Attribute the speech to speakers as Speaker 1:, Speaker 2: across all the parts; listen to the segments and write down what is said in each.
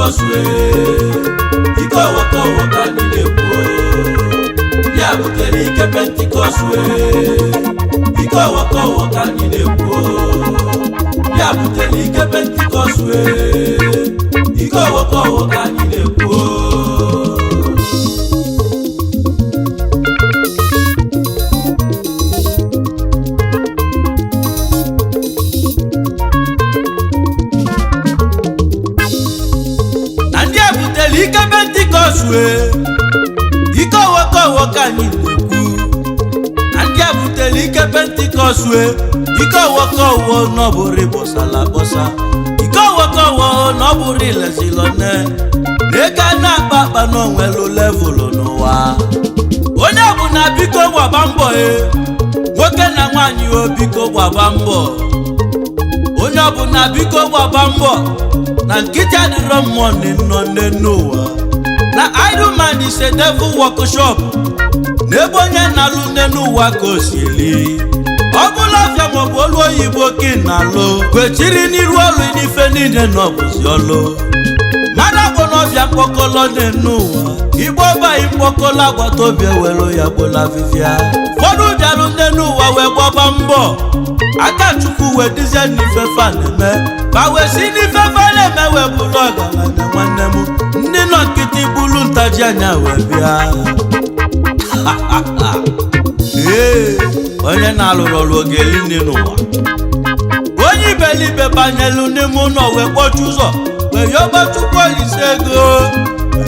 Speaker 1: Pentikọst wee, ike ọwọkọwọ ka anyị na-ekwu. Ndị a butere ike Pentikọst wee, ike ọwọkọwọ ka anyị na-ekwu. Ndị a butere ike Pentikọst wee, ike ọwọkọwọ ka anyị na-ekwu. Na ndị a butere ike Pentikọst wee, ike ọwọkọwọ ka anyị na-ekwu. Na ndị a butere ike Pentikọst wee, ike ọwọkọwọ n'ọbụrụ ịbọsala abọsa, ike ọwọkọwọ n'ọbụrụ ilezilone na ego a na-akpa akpa n'onwelu levụlụ n'ụwa. Onye ọbụla biko gbaba mbọ e, nwoke na nwaanyị o biko gbaba mbọ. Onye ọbụla biko gbaba mbọ na nkịtị adịrọ mmụọ nne nne n'ụwa. Na idle man is a devil workshop. Na ebe onye na-alụ nne n'ụwa ka o si eli. Ọ bụla ọfịa maọbụ olu oyibo ka ị na-alụ, kwechiri n'iru ọlụ n'ife niile na ọbụzi ọlụ. Mmadụ akpọ n'ọbịa mkpọkọlọ dị n'ụwa, igbo baghị mkpọkọlọ agbata obi ewelu ya gbola afịfịa. Ụfọdụ bịalụ nne n'ụwa wee gbaba mbọ, aka Chukwu wee dizie n'ife fa na-eme, ma wee si n'ife fa na-eme wee bụrụ ọgaranya. Nwanne m, ndị nọ nkịtị bulu ntaji anya wee bịa. Ee, onye na-alụrụ ọrụ oge eli nne n'ụwa. Onye ibelibe banyelu n'ime ụlọ wee kpọchi ụzọ wee yọba Chukwu Olise ego,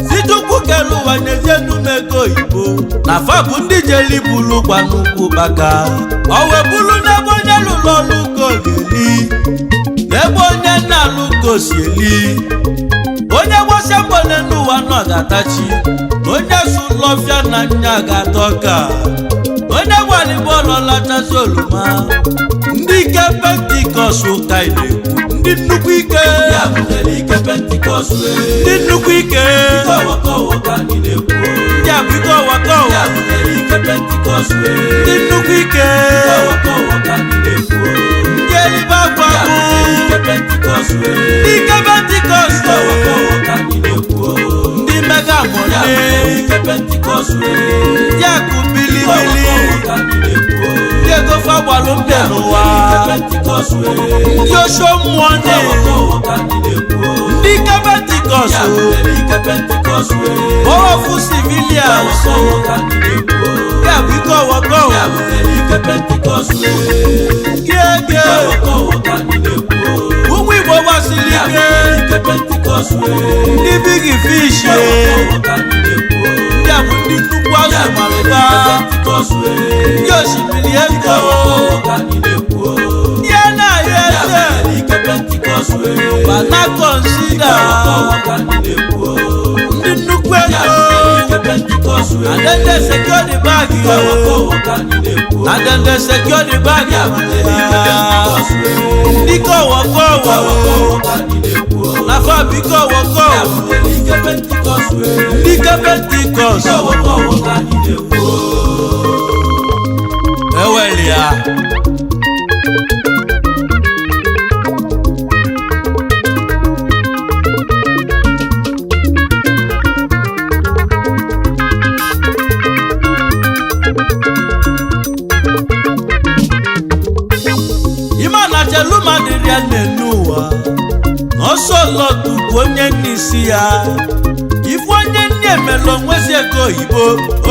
Speaker 1: si Chukwu kelu ụwa nyezie nnume ego oyibo. Na fa bụ ndị jeli bulu gwa n'ukwu kpaka, o wee bulu n'ebe onye lụrụ ọrụ ka ọ ga-eli, n'ebe onye na-alụ ka o si eli. Onye gbasia mbọ n'elu ụwa nọ ga-atachi, na onye sụlọfịa na nya ga-ata ọka, onye gbali bọọlụ lachasị oroma. Ndị ike Pentikọst ka ị na-ekwu, ndị nnukwu ike. Ndị a butere ike Pentikọst wee,
Speaker 2: ndị nnukwu ike.
Speaker 1: Ike ọwọkọwọ ka anyị na-ekwu.
Speaker 2: Ndị a bụ ike ọwakọwọ.
Speaker 1: Ndị a butere ike Pentikọst wee,
Speaker 2: ndị nnukwu ike.
Speaker 1: Ike ọwọkọwọ ka anyị na-ekwu.
Speaker 2: Ndị elibe akwa
Speaker 1: Ndị a
Speaker 2: bụ
Speaker 1: butere ike Pentikọst wee,
Speaker 2: ndị ike Pentikọst.
Speaker 1: Ike ọwọkọwọ ka anyị na-ekwu.
Speaker 2: Ndị mega
Speaker 1: Ndị a
Speaker 2: mọne.
Speaker 1: butere ike Pentikọst wee,
Speaker 2: ndị akụ
Speaker 1: ike
Speaker 2: bilibili.
Speaker 1: ọwọkọwọ ka anyị na-ekwu.
Speaker 2: Ndị ego fagbalụ
Speaker 1: Ndị
Speaker 2: mbịa
Speaker 1: a
Speaker 2: n'ụwa.
Speaker 1: butere ike Pentikọst wee,
Speaker 2: Ndị osho mmụọ
Speaker 1: ike
Speaker 2: ne.
Speaker 1: ọwọkọwọ ka anyị na-ekwu.
Speaker 2: Ndị ike
Speaker 1: Ndị
Speaker 2: Pentikọst.
Speaker 1: a butere ike Pentikọst wee,
Speaker 2: Powerful
Speaker 1: ike
Speaker 2: civilians.
Speaker 1: ọwọkọwọ ka anyị na-ekwu.
Speaker 2: Ndị a bụ ike
Speaker 1: Ndị a
Speaker 2: ọwakọwọ.
Speaker 1: butere ike Pentikọst wee,
Speaker 2: Gege.
Speaker 1: ike ọwọkọwọ ka anyị na-ekwu.
Speaker 2: Ụmụ Igbo gbasiri
Speaker 1: Ndị a
Speaker 2: ike.
Speaker 1: butere ike Pentikọst wee,
Speaker 2: Ndị big fish.
Speaker 1: ike ọwọkọwọ ka anyị na-ekwu.
Speaker 2: Ndị a bụ ndị nnukwu
Speaker 1: Ndị
Speaker 2: azụ
Speaker 1: a butere
Speaker 2: malụba.
Speaker 1: ike Pentikọst wee,
Speaker 2: Ndị osimiri
Speaker 1: ike
Speaker 2: ego.
Speaker 1: ọwọkọwọ ka anyị na-ekwu.
Speaker 2: Ndị a na-ahịa
Speaker 1: Ndị a
Speaker 2: eze.
Speaker 1: butere ike Pentikọst wee,
Speaker 2: Bana
Speaker 1: ike
Speaker 2: kọnsida.
Speaker 1: ọwọkọwọ ka anyị na-ekwu.
Speaker 2: Ndị nnukwu
Speaker 1: Ndị a
Speaker 2: ego.
Speaker 1: butere ike Pentikọst wee,
Speaker 2: Adende secure the bag.
Speaker 1: ike ọwọkọwọ ka anyị na-ekwu.
Speaker 2: Adende secure the bag.
Speaker 1: Ndị a butere ike Pentikọst wee,
Speaker 2: Ndị ike ọwọkọwọ.
Speaker 1: ọwọkọwọ ka anyị na-ekwu.
Speaker 2: Na fa bụ ike
Speaker 1: Ndị a
Speaker 2: ọwọkọwọ.
Speaker 1: butere ike Pentikọst wee,
Speaker 2: Ndị ike Pentikọst.
Speaker 1: ike ọwọkọwọ ka anyị na-ekwu.
Speaker 2: Eweli ya. Ime na cheluma dịrị ya n'enu ụwa na ọsọ lọtụ bụ onye n'isi ya. Ife onye nne emela onwezi ego oyibo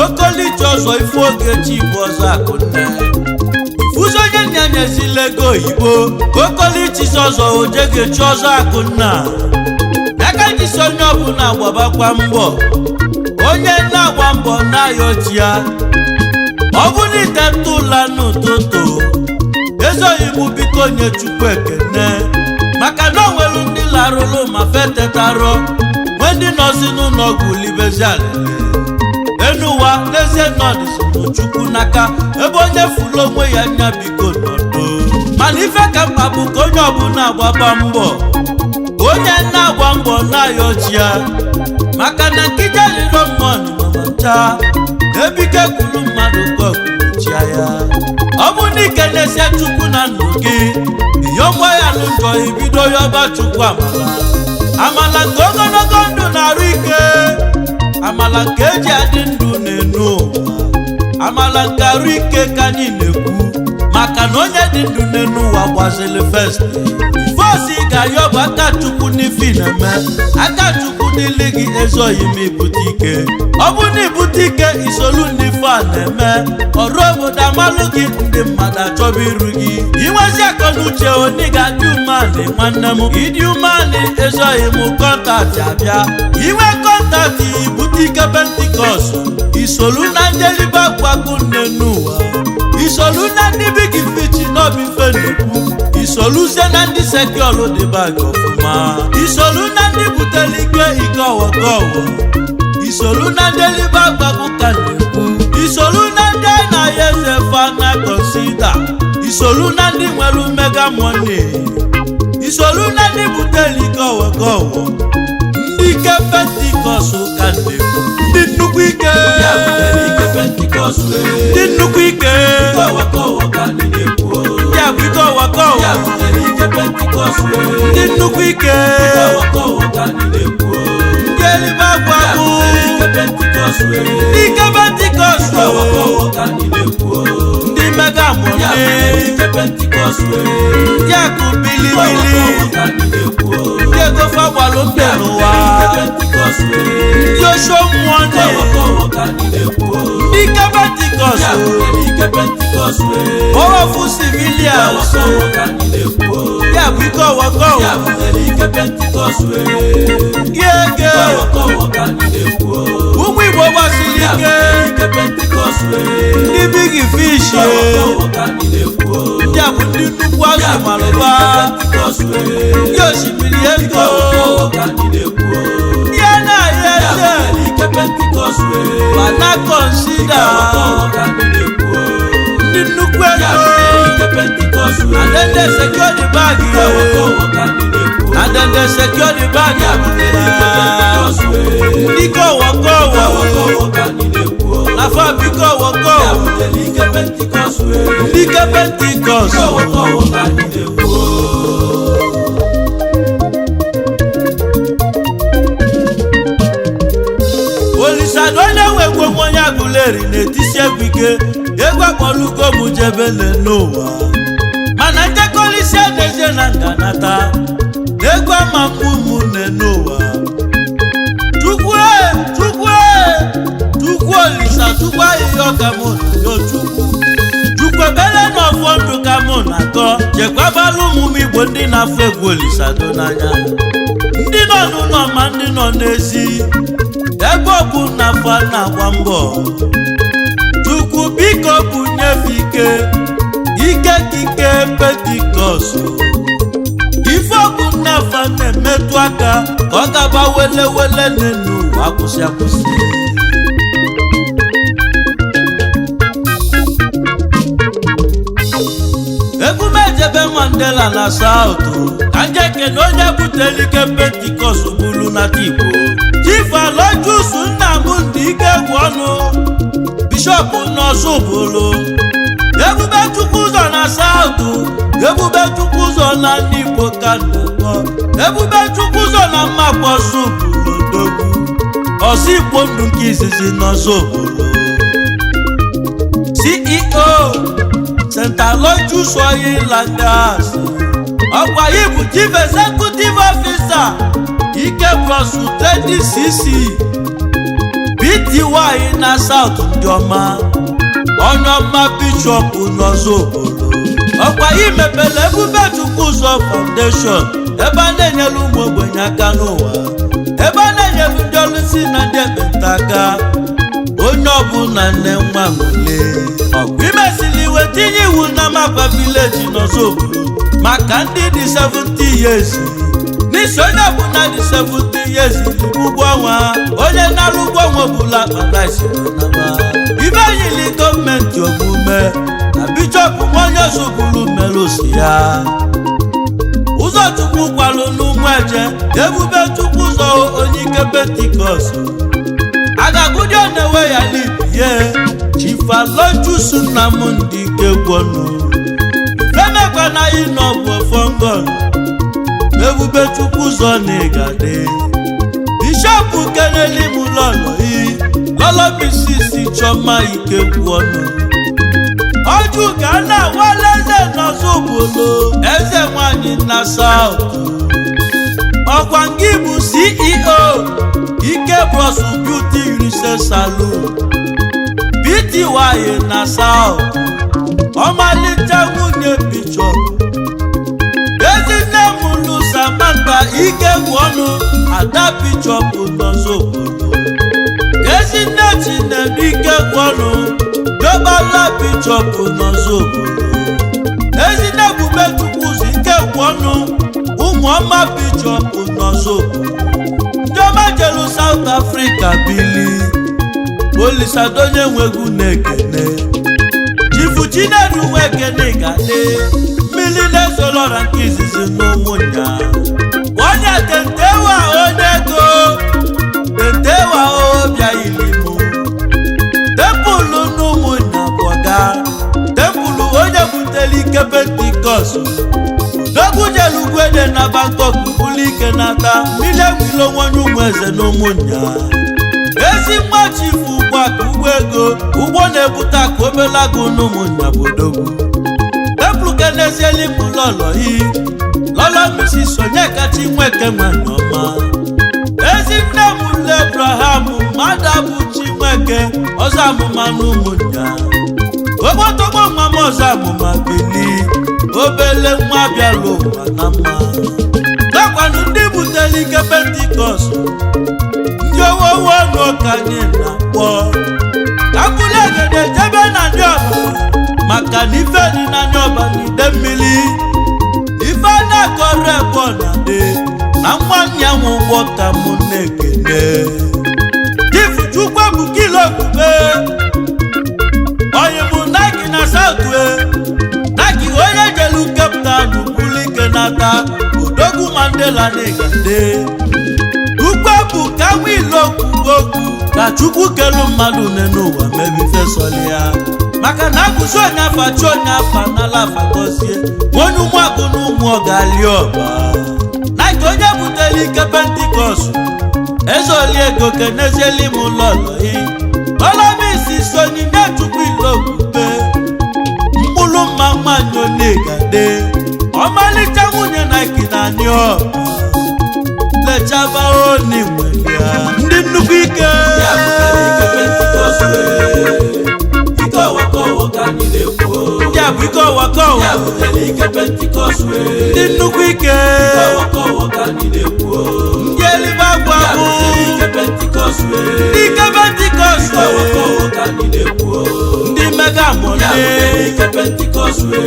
Speaker 2: okolicha ọzọ, ife oge chi bụ ọzọ akụnne. Ifuzi onye nne nyezila ego oyibo okolichisi ọzọ ojegechi ọzọ akụnna. Aka jisi onye ọbụla gbabakwa mbọ, onye na-agba mbọ na-ayọchi ya. Ọ bụrụ ite ụla n'ụtụtụ, ezoghị m, biko nye Chukwu ekene, maka na o nwelu ndị larụlụ ma fetetarọ, nwee ndị nọzi n'ụlọ ọgwụ libezi alele enuwa. N'ezie nọdịzi Chukwu n'aka, ebe onye furu onwe ya nya biko nọdụ. Mana ife ka mkpa bụ ka onye ọbụla agbaba mbọ, onye na-agba mbọ na-ayọchi ya, maka na nkịta riro mmụọ mama ncha ebike kwuru mmadụ ka ọkwuruchia ya. Ọ bụ na ike na-esie Chukwu na ndụ gị iyọgba ya n'ụjọ, ibido yọba Chukwu amala amala nke ogologo
Speaker 1: na-arụ ike. Amala nke eji adị ndụ na-enu ụwa, amala nke arụ ike ka anyị na-ekwu, maka na onye dị ndụ n'enu ụwa gbazili first. Ife ga-ayọ bụ aka Chukwu n'ifi na-eme, aka Chukwu n'ili gị. Ezoghị m ibute ike. Ọ bụ na ibute ike, isolu n'ife a na-eme ọrụ obodo amalụ gị, ndị mmadụ achọba iru gị. Inwezi akọ na uche oni ga-adị umeanị. Nwanne m, ịdị umeanị, ezoghị m contact abịa. Inwe contact, ibute ike Pentecost, isolu na njelibe akwagbu nne n'ụwa, isolu na ndị big fish n'ọbụ ife na-ekwu, isoluzie na ndị secure dị bag ọfụma, isolu na ndị butere ike ike ọwọkọwọ, isolu na ndị elibe agbagbu ka na-ekwu, isolu na ndị na-ya eze fa na consider, isolu na ndị nwere mega money, isolu na ndị butere ike ọwọkọwọ, ndị ike Pentecost ka na-ekwu, ndị nnukwu ike.
Speaker 2: Ya butere ike Pentecost.
Speaker 1: Ndị nnukwu ike.
Speaker 2: Kọwakọwọ ka anyị na-ekwu.
Speaker 1: Ndị a bụ ike ọwọkọwọ.
Speaker 2: Ya butere ike Pentecost.
Speaker 1: Ndị nnukwu ike.
Speaker 2: Kọwakọwọ ka anyị na-ekwu.
Speaker 1: Ndị elibe
Speaker 2: Ya
Speaker 1: agwagwu.
Speaker 2: butere ike Pentecost.
Speaker 1: Ndị ike Pentecost.
Speaker 2: Kọwakọwọ ka anyị na-ekwu.
Speaker 1: Ndị mega
Speaker 2: Ya
Speaker 1: money.
Speaker 2: butere ike Pentecost.
Speaker 1: Ndị akụ bilibili.
Speaker 2: Kọwakọwọ ka anyị na-ekwu.
Speaker 1: Ndị ego fagbalụ mbe
Speaker 2: Ya
Speaker 1: n'ụwa.
Speaker 2: butere ike Pentecost.
Speaker 1: Ndị osho mmụọ ndị.
Speaker 2: Kọwakọwọ ka anyị na-ekwu.
Speaker 1: Ndị ike Pentecost.
Speaker 2: Ya butere ike Pentecost.
Speaker 1: Powerful civilians.
Speaker 2: Kọwakọwọ ka anyị na-ekwu.
Speaker 1: Ya bụ ike ọwọkọwọ.
Speaker 2: Ya butere ike Pentecost.
Speaker 1: Ege.
Speaker 2: Kọwakọwọ ka anyị na-ekwu.
Speaker 1: Ụmụ Igbo gbasiri
Speaker 2: Ya
Speaker 1: ike.
Speaker 2: butere ike Pentecost.
Speaker 1: Ndị big fish.
Speaker 2: Kọwakọwọ ka anyị na-ekwu.
Speaker 1: Ndị a bụ ndị nnukwu azụ
Speaker 2: Ya butere
Speaker 1: malụba.
Speaker 2: ike Pentecost.
Speaker 1: Ndị osimiri ego.
Speaker 2: Kọwakọwọ ka anyị na-ekwu.
Speaker 1: Ndị a na-ahịa
Speaker 2: Ya
Speaker 1: eze.
Speaker 2: butere ike Pentecost.
Speaker 1: Mana consider.
Speaker 2: Kọwakọwọ ka anyị na-ekwu.
Speaker 1: Ndị nnukwu
Speaker 2: Ya
Speaker 1: ego.
Speaker 2: butere ike Pentecost.
Speaker 1: And then they secure the bag.
Speaker 2: Kọwakọwọ ka anyị na-ekwu.
Speaker 1: And then they secure the bag.
Speaker 2: Ya butere ike Pentecost.
Speaker 1: Ndị kọwakọwọ.
Speaker 2: Kọwakọwọ ka anyị na-ekwu.
Speaker 1: Na fa bi
Speaker 2: Ya
Speaker 1: kọwakọwọ.
Speaker 2: butere ike Pentecost.
Speaker 1: Ndị ike Pentecost.
Speaker 2: Kọwakọwọ ka anyị na-ekwu.
Speaker 1: Olisado onye nwe egwu onwe onye agụleri na-etisi egwu ike. Egwu akpọlugo m jebe n'ụwa, mana njekọlisi edezie na nganata na egwu ama mgbu m n'ụwa. Chukwu e, Chukwu e, Chukwu Olisa, Chukwu ahịhịa ọka mụ na yo. Chukwu, Chukwu ebele na ọfọ ndụ ka mụ na-akọ, chekwabala ụmụ m Igbo ndị na-afụ egwu Olisado n'anya, ndị nọ n'ụlọ ma ndị nọ n'ezi, ebe ọ bụ na afọ na-agba mbọ. Chukwu biko bunyefe ike, ike kike Pentecost. Ife ọbụ nnafa na-emetụ aka ka ọ gaba wele wele n'elu ụwa, akwụsị akwụsị. Egwu m ejebe Mandela na South ka nje kene onye butere ike Pentecost bulu nata Igbo, Chief Aloysius Nnamdi ike egwu ọnụ, bishọp n'Ọsụ bụlụ Ebube Chukwu ụzọ na South, Ebube Chukwu ụzọ na ndị Igbo ka nnukwu, Ebube Chukwu ụzọ na Mmakpọ Ọsụ bụlụ odogwu, Ọsụ Igbo ndụ nke izizi n'Ọsụ bụlụ, CEO St. Aloysius Oil and Gas, ọkwa yìí bụ Chief Executive Officer Ike Bros Trading CC Pty na South. Ndị ọma, onye ọma, bishọp n'Ọzọ obodo, ọkwa yìí mepere Ebube Chukwu Ụzọ Foundation, ebe a na-enyere ụmụ ogbenye aka n'ụwa, ebe a na-enyere ndị ọlụsị na ndị ekpenta aka. Onye ọbụla nne nwa nwele ọgwụ imesili iwe tinye iwu na Makwa village n'Ọzọ obodo maka ndị dị 70 years, n'isi onye ọbụla dị 70 years ụgwọ ọnwa, onye nara ụgwọ ọnwa ọbụla akpata isi naba. Ibe yili gọọmenti omume na bishọp onye ozubulu merụsi ya ụzọchukwu kwalụ n'ụmụ eje. Ebube Chukwu ụzọ, onye ike Pentecost, agagudi onewe ya libie. Chief Aloysius Nnamdi Ikegwuonu femekwana ịnọ bụ fọngọn. Ebube Chukwu ụzọ na ịgade bishọp Lọlọ Mrs. Chioma Ikegwuọnụ ọjụ ka a na-awala eze n'Ọzụbụlụ, eze nwanyị na South. Ọkwa ngị bụ CEO Ike Bros Beauty Unisex Salon Pty na South. Ọmalịcha nwunye Bishop, ezinne mụlụ Samantha Ikegwuọnụ, ada Bishop n'Ọzụbụlụ. Ezinne Chinedu Ikegwuọnụ, diọkpala Bishop n'Ọzụbụlụ. Ezinne Ebubechukwu Ikegwuọnụ, ụmụọma Bishop n'Ọzụbụlụ. Ndị ọma jelu South Africa bili. Olisadonye nwegwu na-ekene Chifu Chinedu Nwekene gade mmiri na-ezolọra nke izizi n'ụmụnya. Onye tentewa, onye ego tentewa, ọbịa ilimu tempụlụ n'ụmụnya bụga tempụlụ, onye butere ike Pentikọst. Dogwujelugwede na Bangkok bụlụ ike nata mmiri egwilo onye ụmụ eze n'ụmụnya. Ezi nwa chifu ugbu a ka ụgbọ ego ụgbọ na-ebute akụ obelago n'ụmụnya bụ odogwu. Epụkenezieli bụ lọlọ yi lọlọ Mrs. Onyekachi Nweke nwanyị ọma. Ezi nne m lụ Abraham mmadụ abụchi Nweke ọzọ amụma n'ụmụnya. Ogbotogbo nwa m ọzọ amụma bili, obele nwa bịara ụwa na mma. Nakwanụ ndị butere ike Pentikọst, ndị owowo ọnụ ka anyị na-akpọ ka mkpụrụ egede jebe na ndị ọba, maka na ife dị na ndị ọba na ide mmiri ife na-akọrọ ebe ọ na-adị na nwa nyanwụ ụgbọ ka mụ na-ekene. Chifu Chukwuebuka Ilokwube, onye bụ Nike na South, Nike onye jelu Cape Town bụrụ ike nata, odogwu Mandela na Igande. Ukwebuka Nwilokwuokwu ka Chukwu kelu mmadụ n'ụwa mebife sọlị ya, maka na agụzi onye afa chi onye afa n'ala afa gọzie onye ụmụakụ na ụmụ ọgali ọba. Nike onye butere ike Pentikọst, eze oli ego kenezieli m lọlọyi ọlọmisi Sonyinye Chukwu Ilokwube, mkpụrụ mma nwanyị onigade, ọmalịcha nwunye Nike na anyị ọba lechaba oni nwere ya ndị nnukwu ike.
Speaker 2: Ya butere ike Pentikọst wee. Ike ọwakọwọ ka anyị na-ekwu.
Speaker 1: Ndị a bụ ike ọwakọwọ.
Speaker 2: Ya butere ike Pentikọst wee.
Speaker 1: Ndị nnukwu ike.
Speaker 2: Ike ọwakọwọ ka anyị na-ekwu.
Speaker 1: Ndị elibe agwa
Speaker 2: Ya
Speaker 1: bụ
Speaker 2: butere ike Pentikọst wee.
Speaker 1: Ndị ike Pentikọst.
Speaker 2: Ike ọwakọwọ ka anyị na-ekwu.
Speaker 1: Ndị mega
Speaker 2: Ya
Speaker 1: mọne.
Speaker 2: butere ike Pentikọst wee.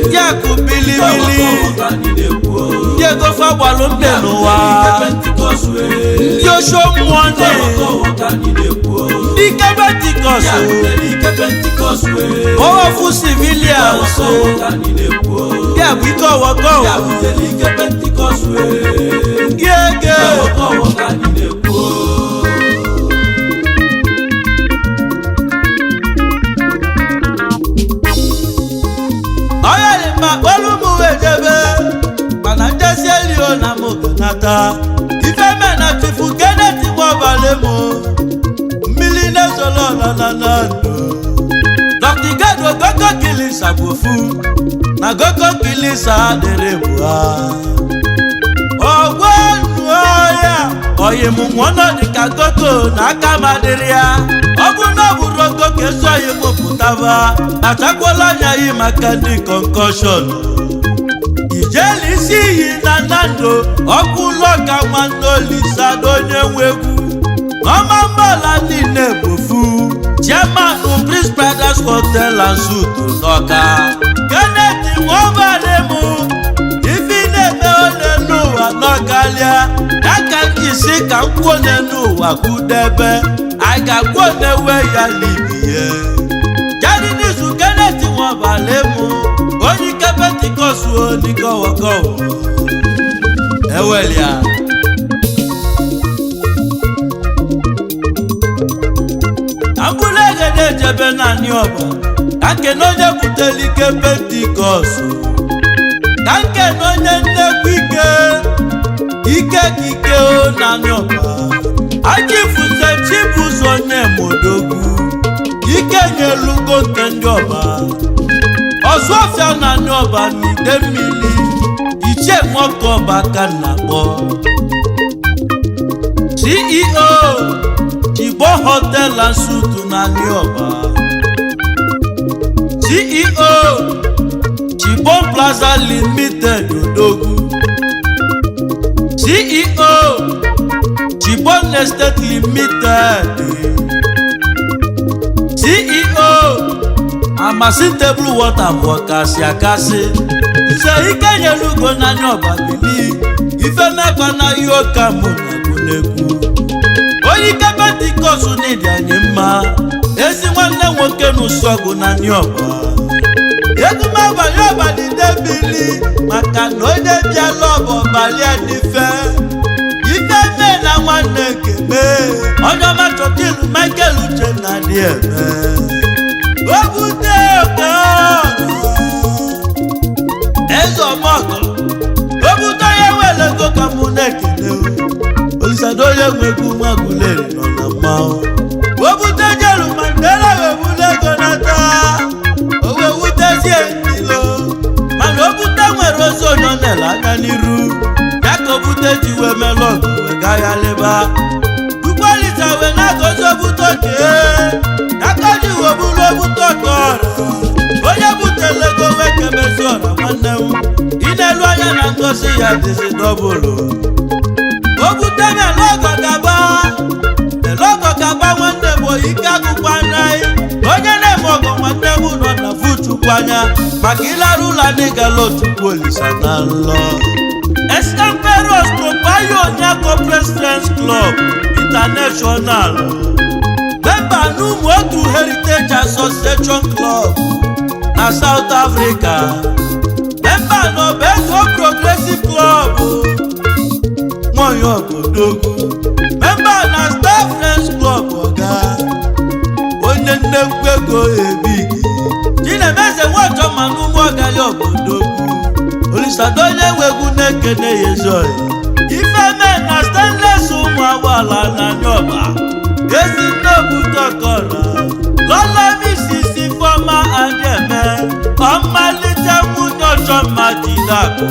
Speaker 1: Ndị akụ
Speaker 2: Ike
Speaker 1: bilibili.
Speaker 2: ọwakọwọ ka anyị na-ekwu.
Speaker 1: Ndị ego fagbalụ mbe
Speaker 2: Ya
Speaker 1: n'ụwa.
Speaker 2: butere ike Pentikọst wee.
Speaker 1: Ndị osho mmụọ
Speaker 2: Ike
Speaker 1: ndị
Speaker 2: ọwakọwọ ka anyị na-ekwu.
Speaker 1: Ndị ike Pentikọst.
Speaker 2: Ya butere ike Pentikọst wee.
Speaker 1: Powerful civilians.
Speaker 2: Ọwakọwọ ka anyị na-ekwu.
Speaker 1: Ndị a bụ ike ọwakọwọ.
Speaker 2: Ya butere ike Pentikọst wee.
Speaker 1: Ndị ege.
Speaker 2: Ọwakọwọ ka anyị na-ekwu.
Speaker 1: Onye dị mma kpọrọ ụmụ wee jebe, mana njesi elio na m nata ife me na Chifu Kenneth nwabalị m mmiri na-ezolo na na ndụ. Dr. Gado Gogo Kilisa bụ ofu na Gogo Kilisa adịrị bụ ha ọgwụ ndụ ọhịa oyi m nwụọ dịka gogo na aka m adịrị ya. Ọ bụ na ọ bụrụ ogo ka esi oyi m pụtaba, kpachakwala anya yi maka ndị kọnkọshọn. Ijeli isi iyi na nando ọkụ ụlọ ka nwanne Olisado onye nwe egwu n'ọma mbala niile bofu, chairman Prince Brothers Hotel and Suites n'Ọka. Kenneth nwabalị m ife na-eme ole n'ụwa n'ọkalịa ya ka m ji si ka m kwuo one n'ụwa kwudebe anyị ga-akwuo na-ewe ya libie jadi n'izu. Kenneth nwabalị m onye ike Pentikọst onikọwọkọwọ ewelia. Abụla egede ejebe naanị ọba ka nkene onye butere ike Pentikọst, ka nkene onye nnekwu ike ike ka ike o naanị ọba achifuze Chibuzo onye modogwu. nke ndị ọba ọzụọfịa na ndị ọba n'ide mmiri ichie nwoke ọba ka na-akpọ CEO Igbo Hotel and Suites na ndị ọba, CEO Igbo Plaza Limited Odogwu, CEO Igbo Estate Limited, CEO Amasi Table Water bụ ọkasị akasị. Nze ike nyere ugo n'anya ọba bili ife mekwa na ihe ụka mụ na-ekwu onye ike Pentikọst n'ịdị anyị mma, ezi nwanne nwoke n'ụsọgụ na ndị ọba egwumagbalị ọbalị debili maka na onye bịala ọba ọbalị n'ife ife mee na nwanne keme onye ọma chọtilu Michael Uchenna dị eme obute oke eze ọmọgọ obute onye were ego ka mụ na-ekele olisado onye nwegwu nwaguleri nọ na mmanwụ obute jelu Mandela wee bulu ego nata o wee wutezie ilo mana obute nwere ozi onye ọ na-ele anya n'iru ya ka obute ji wee melụ ọgụ wee gaa ya leba Chukwuolisa wee na-agọzi obute oke aka ji wee buru obute oke ọra onye butela ego wee kemezi ọra nwanne m ị na-elu anya na ngozi ya dịzi dọbụlụ obute melọgọ gaba melọgọ gaba nwanne m ike agụkwa anaghị onye na-eme ọgọ nwanne m nọ na fuchukwu anya maka ịlarụ ụlọ adịgala Chukwuolisa na nlọ Escamperos Pioneer Corporate Friends Club International, memba n'ụmụ otu Heritage Association Club na South Africa, memba n'Obeto Progressive Club nwanyị obodogwu, memba na Star Friends Club ọga onye nnekwu ego ebigi Chinemeze Nwachọma n'ụmụ ọgali obodogwu Olisado onye nwegwu na-ekene ya ezoyi ifeme na stainless ụmụ agbala na nyọba ezi nne obute ọkọrọ lọla misisi fọma adịeme ọmalite nwunye ọchọmma jidakụ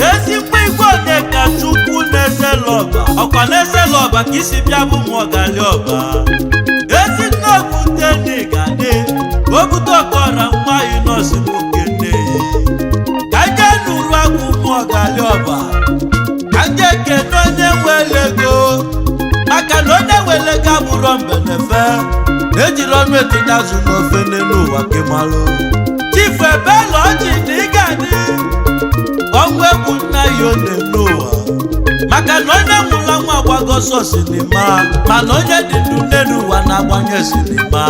Speaker 1: ezigbo igwe onye ka chukwu na-ezelọba ọkwa na-ezelọba ka isi bịa bụ ụmụ ọgali ọba ezi nne obute n'igade obute ọkọrọ nwanyị nọọsụ nwoke nne ka nje nụrụ agwụ ụmụ ọgali ọba ka nje kene onye nwere ego maka na onye nwere ego abụrọ mbenefe ejiri ọnụ etinye azụ n'ofe n'elu ụwa kemalụ chifu ebela ọjị na ịga adị ọnwụ egwu nna ya one n'ụwa maka na onye nwụrụ anwụ agbago ọsọ sinima mana onye dị ndụ n'elu ụwa na-agbanye sinima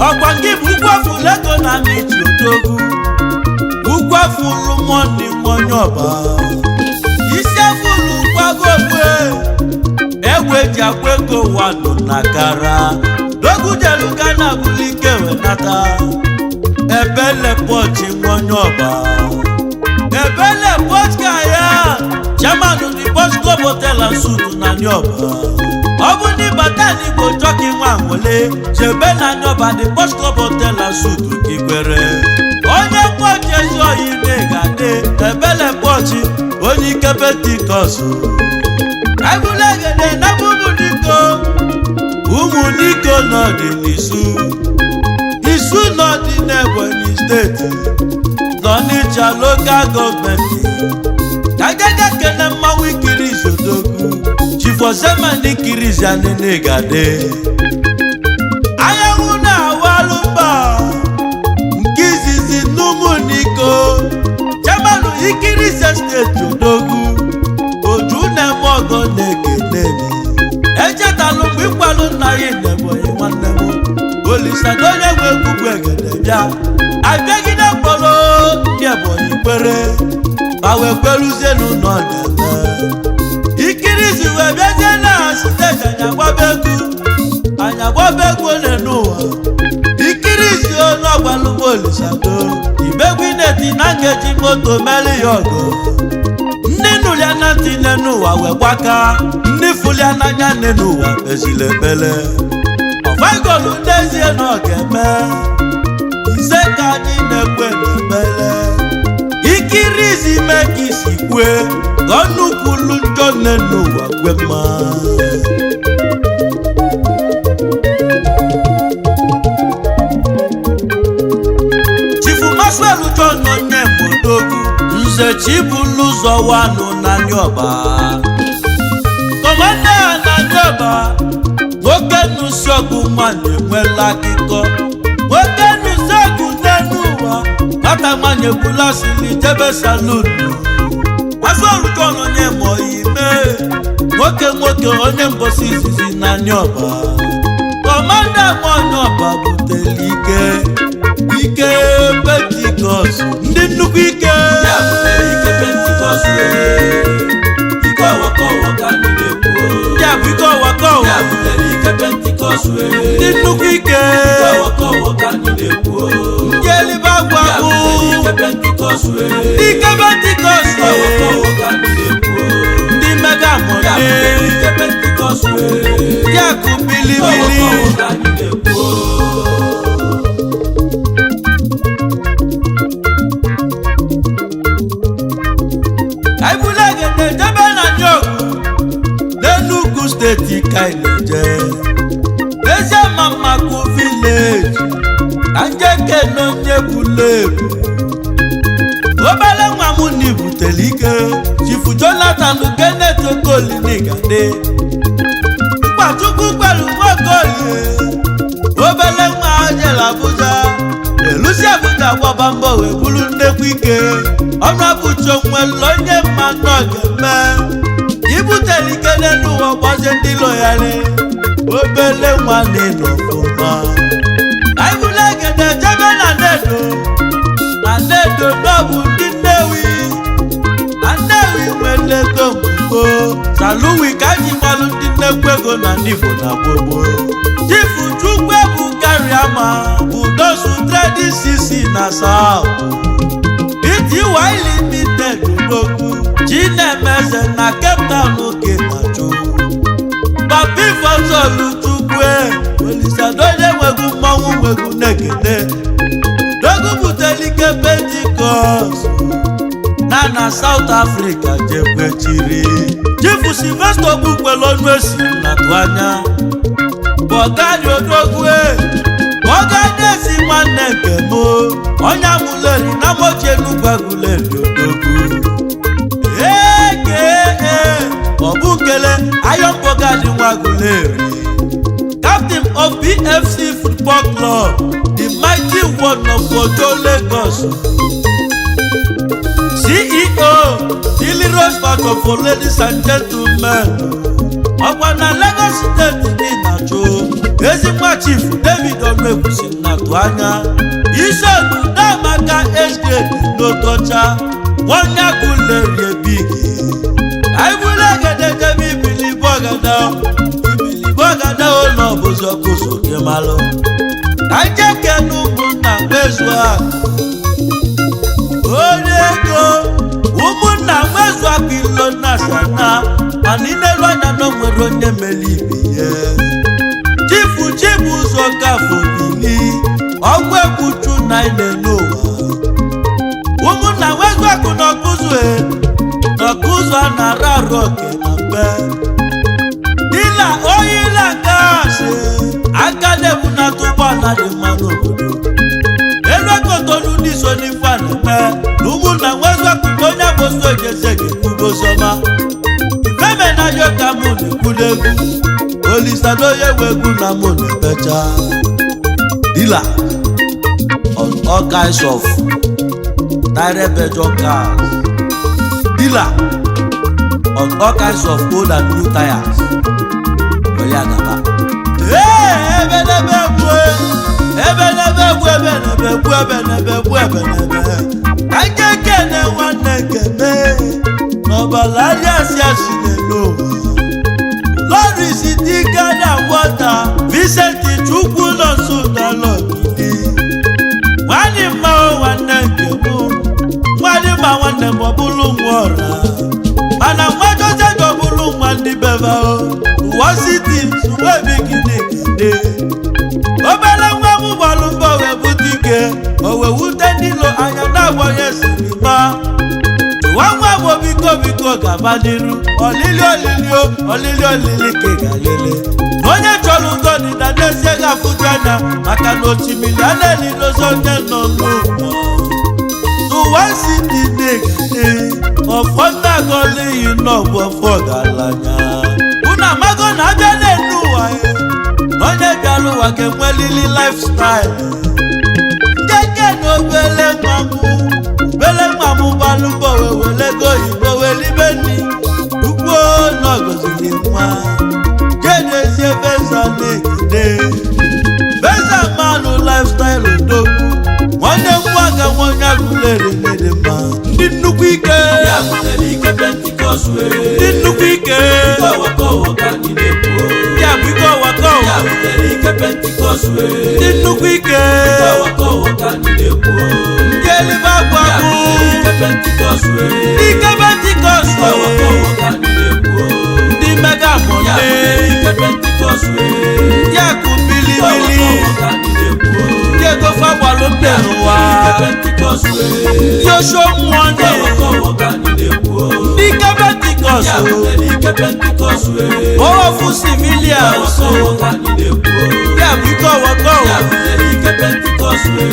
Speaker 1: ọkwa gị bụ ugwu afụlụ ego na ama iji odogwu ugwu afụlụ mọni onye ọba isi afụlụ gwago ogbe egwe ji akwa ego ụwa nọ na kara dogu jelu Ghana bụrụ ike wenata ebele pọchi onye ọba ebele pọch ka ya chairman the Bosch Club Hotel and Suites na Nyoba ọ bụ ndị bata n'Igbo chọka inwe anwụle chebe na Nyoba the Bosch Club Hotel and Suites ka ikwere onye pọchị ezi oyi na-egade ebele pọchị onye ike Pentikọst egwulegede na ụmụ ụmụ diko nọdị n'isu isu nọdị n'Ebonyi steeti n'Ọnịcha lokal gọọmenti ka gaga kene mmanwụ ikiri izodogwu chifọsemani ikiri anene gade anyanwụ na-awalụ mba nke izizi n'ụmụniko chairman ikirize steeti odogwu oju na-eme ọgọ na-ekene mi echetalụ mgbe ịkwalụ nna ya n'Ebonyi nwanne m Olisado onye nwe egwugwu egede bịa abịagide mkpọrọ ndị Ebonyi kwere ma wee kweruzie n'ụlọ na-eme ikirizi wee bịazie na steeti anyị agbaba egwu anyị agbaba egwu ole n'ụwa ikirizi onu ọgbalụgbo Olisado ibegwu ineti na nkeji moto meli ya ọgụ ndị nụlia na ntị nne n'ụwa wee gbaka ndị fụlia n'anya nne n'ụwa kpeziri ekpele ọfaigolu n'ezie na ọ ga-eme ise kwue ka ọnụ kwulu njọ n'ụwa kwe mma. Chifu Maxwell John onye Modogwu, Nze Chibulu ụzọ wanụ na Ọba, Commander na Ọba, nwoke nụsi ọgụ nwanyị enwela akụkọ, nwoke nụsi ọgụ n'elu ụwa, nwata nwanyị ekwula sili jebe saloon. Maxwell John onye ime, nwoke nwoke onye mbosi izizi na Ọba, Commander nwanyị Ọba butere ike, ike Pentikọst, ndị nnukwu ike.
Speaker 2: Ndị a butere ike Pentikọst, ike ọwakọwọ ka anyị na-ekwu.
Speaker 1: Ndị a bụ ike ọwakọwọ.
Speaker 2: Ndị a butere ike Pentikọst,
Speaker 1: ndị nnukwu ike.
Speaker 2: Ike ọwakọwọ ka anyị na-ekwu.
Speaker 1: Ndị elibe agwa
Speaker 2: Ndị a
Speaker 1: bụ
Speaker 2: butere ike Pentikọst,
Speaker 1: ndị ike Pentikọst,
Speaker 2: ike ọwakọwọ ka anyị na-ekwu.
Speaker 1: Ndị mega
Speaker 2: Ndị a
Speaker 1: money,
Speaker 2: butere ike Pentikọst,
Speaker 1: ndị akụ
Speaker 2: ike
Speaker 1: bilibili.
Speaker 2: ọwakọwọ ka anyị na-ekwu.
Speaker 1: Ka anyị bulu egede jebe na Njọgụ n'Enugu Steeti, ka anyị na-eje n'ezie Mamaku village, ka njeke n'onye bulu ebu, obere nwa m na ibutere ike, Chifu Jonathan Kenneth Okolinigade Mkpachukwu kwelu nwaokolie, obere nwa jere Abuja, elusi Abuja gbaba mbọ wee buru nnekwu ike. Ọnụ abụchi onwere onye mma nọ ga-eme ibutere ike n'elu ụwa, gbazie ndị lọyarị, obere nwa na-enọ ọfụma. Anyị buru egede jebe na Nnedo, na Nnedo n'ọbụ ndị Nnewi, na Nnewi nwere ego mgbe saluwi ka anyị gbalụ ndị nnekwu ego na ndị Igbo na gbogbo. Chifu Chukwu Ebuka Udosu Trading CC na South Pty Limited, Odogwu Chinemeze na Cape Town Okemachu Papi Fọzọlụ Chukwu Olisadonye nwegwu mmọnwụ nwegwu negede Dogu butere ike Pentikọst na South Africa jekwechiri. Chifu Sylvester Ogbukwele ọnụ esi na-atụ anya Bọgadi Odogwu, Bọgadi esi nwanne nke m, onye amụleri na mochie Enugwu-Aguleri Odogwu eke ọbụkele Iron Bọgadi Nwaguleri, captain of BFC Football Club, the mighty one of Ojo Lagos, CEO Daily Rose Factor for ladies and gentlemen, ọkwa na Lagos Steeti dị na-achụ ezinwa. Chief David Ọnụekwusi na-atụ anya isiolu damaka estate n'Otocha nwonye gulerie bigi. Anyị bụrụ egedegebe ibilibọgada ibilibọgada ụlọ bụzi ọkụzụ gị malụ ka njeke na ụmụnna nwezu akụ onye ego, ụmụnna nwezu akụ ilo na sana, mana ineru anya na o nwere onye mere ibe ya. Chifu Chibuzo Kafo bili ọgwụ egbuchu na ile n'ụwa, ụmụnna nwezu akụ na ọkụzụ e n'ọkụzụ a na-arụ arụ oke na mgbe dila oyila gaasị aka na-ebunata ụgbọala dị mma n'obodo elu ekotolu ndị so n'ife a na-eme na ụmụnna nwezu akụ na onye agbosu ejeze ga-ekwubozoma ifeme na yo ka mụ na-ekwudo egwu olisadoye egwu na mụ na-ebecha. Dealer on all kinds of tire pressure cars, dealer on all kinds of old and new tires. Oya gaba. Ee, ebenebe egwu, ebenebe egwu, ebenebe egwu, ebenebe egwu, ebenebe ka nke kene nwanne nkene n'ọbala aliasị asị n'elu ụwa. Lọrịs dike na nwata Vincent Chukwu nọ nso dalọbili nwanne mma o, nwanne nke mụ, nwanne ma nwanne m ọ bụrụ nwa ọra, mana nwa Joseph ọ bụrụ nwa ndị beba o ụwa siti suwebigide gide. Obere nwa m gbalụ mbọ wee bute ike, o wee wute ndị ilo anya na-agbanye sinima tụwa nwa m obi. Biko, biko, gaba n'iru. Olili olili o, olili olili ka ị ga-alele. Na onye chọrọ ugo ọdịda n'ezie ga-afụju anya, maka na osimiri a na-elidozi onye nọ n'ụlọ. N'ụwa si dị n'egide ọfọ nna gọliyi n'ọbụ ọfọ ọgaranya. Unu amago na abịa na-enu ụwa ya, na onye bịara ụwa ga-enwelili lifestyle. Nkeke na obele nwa m, obele nwa m gbalụ mbọ wee wele ego oyibo wee libe nri ugbo na ọgọziri nwa jedezie beza na-egide beza mmanụ lifestyle. Odogwu nwanne m nwa ga nwa onye agụlere dị mma. Ndị nnukwu ike.
Speaker 2: Ya butere ike Pentikọst wee.
Speaker 1: Ndị nnukwu ike.
Speaker 2: Ike ọwakọwọ ka anyị na-ekwu.
Speaker 1: Ndị a bụ ike ọwakọ.
Speaker 2: Ya butere ike Pentikọst wee.
Speaker 1: Ndị nnukwu ike.
Speaker 2: Ike ọwakọwọ ka anyị na-ekwu.
Speaker 1: Ndị elibe agwụ
Speaker 2: Ya
Speaker 1: agwụ.
Speaker 2: butere ike Pentikọst wee.
Speaker 1: Ndị ike Pentikọst.
Speaker 2: Ike ọwakọwọ ka anyị na-ekwu.
Speaker 1: Ndị mega
Speaker 2: Ya
Speaker 1: mọnde.
Speaker 2: butere ike Pentikọst wee.
Speaker 1: Ndị akụ
Speaker 2: Ike
Speaker 1: bilibili.
Speaker 2: ọwakọwọ ka anyị na-ekwu.
Speaker 1: Ndị ego fagbalụ mbe n'ụwa.
Speaker 2: Ike Pentikọst wee.
Speaker 1: Ndị osho mmụọ
Speaker 2: Ike
Speaker 1: ndị
Speaker 2: ọwakọwọ ka anyị na-ekwu.
Speaker 1: Ndị ike Pentikọst.
Speaker 2: Ya butere ike Pentikọst wee.
Speaker 1: Powerful civilians.
Speaker 2: Ike ọwakọwọ ka anyị na-ekwu.
Speaker 1: Ndị a bụ ike ọwakọ.
Speaker 2: Ya butere ike Pentikọst wee.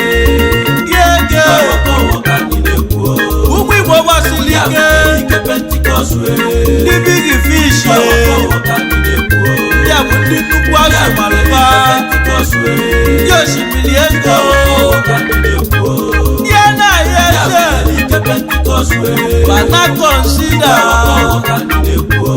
Speaker 1: Ndị ege
Speaker 2: Ike ọwakọwọ ka anyị na-ekwu.
Speaker 1: ụmụ Igbo gbasiri
Speaker 2: Ya
Speaker 1: ike.
Speaker 2: butere ike Pentikọst wee.
Speaker 1: Ndị big fish.
Speaker 2: Ike ọwakọwọ ka anyị na-ekwu.
Speaker 1: Ndị a bụ ndị nnukwu azụ
Speaker 2: Ya butere
Speaker 1: malụba.
Speaker 2: ike Pentikọst wee.
Speaker 1: Ndị osimiri
Speaker 2: Ike
Speaker 1: ego.
Speaker 2: ọwakọwọ ka anyị na-ekwu.
Speaker 1: Ndị a na-ahịa
Speaker 2: Ya
Speaker 1: eze.
Speaker 2: butere ike Pentikọst wee.
Speaker 1: Bana
Speaker 2: Ike
Speaker 1: consider.
Speaker 2: ọwakọwọ ka anyị na-ekwu.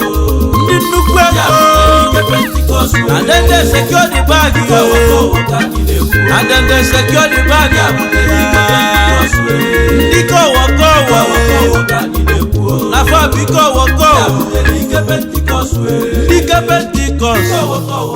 Speaker 1: Ndị nnukwu
Speaker 2: Ya
Speaker 1: ego.
Speaker 2: butere ike Pentikọst wee.
Speaker 1: Na dem dey secure the bag.
Speaker 2: Ike ọwakọwọ ka anyị na-ekwu.
Speaker 1: Na dem dey secure the bag.
Speaker 2: Ya butere ike Pentikọst wee.
Speaker 1: Ndị ike ọwakọwọ.
Speaker 2: Ike ọwakọwọ ka anyị na-ekwu.
Speaker 1: Na fa bụ ike
Speaker 2: Ya
Speaker 1: ọwakọwọ.
Speaker 2: butere ike Pentikọst wee.
Speaker 1: Ndị ike Pentikọst.
Speaker 2: Ike ọwakọwọ